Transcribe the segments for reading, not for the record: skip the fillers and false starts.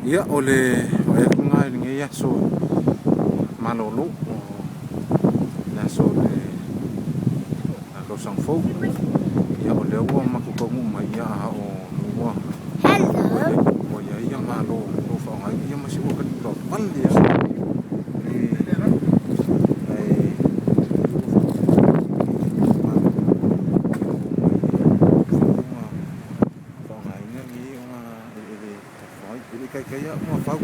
Ia, o le vaai atu lena i lenei aso malolo, o le aso o le tausaga fou. Ia, o lea ua matou taunuu mai, ia, a o ua Hello. ua i ai malo o lo o faaaogaina, ia, ma si ua vale lava. Ae faaaogaina lenei ona eleele tafafao e le i taitai lava uma fau.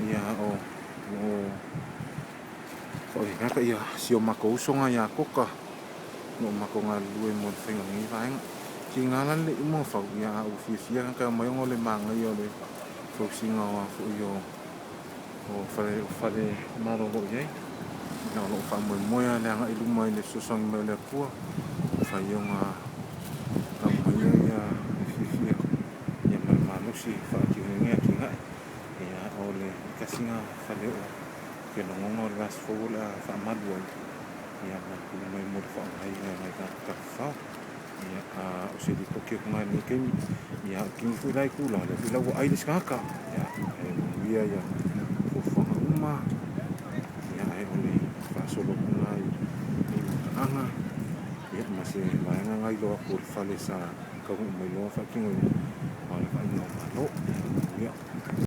Ia, o lo o ia si o matou uso lena ia Koka o lo o matou galulue mo le faiga o lenei vaega. Tiga la le uma ona fau, ia, a ua fiafia tagata e omai ona o le manaia o le fausiga o a foi o fale malolo i ai. Ia, o lo o faamoemoe lava i le agai i luma i le fesoasoani mai o le Atua, mafai ona aumaia ia le fiafia, ia, ma le malosi e faatino ai lenei atinae. Ia, o le tasi lena fale ou te lagona o le vaiaso fou o le a faamalu ai, ia, ma tuuina mai mo le faaaogaina e nai tagata tafafao. Ia, a o se lipoti atu lena i lenei taimi. Ia, a o kini foi la i tura, o lea foi la ua ai le isi tagata. Ia, e manuia ia fuafuaga uma. Ia, ae o le faasolo atu lena i mataaga, ia, ma se vaega na iloa atu o le fale sa taunuu mai loa faatinoina, o le vaaiga o malo. Ia, manuia.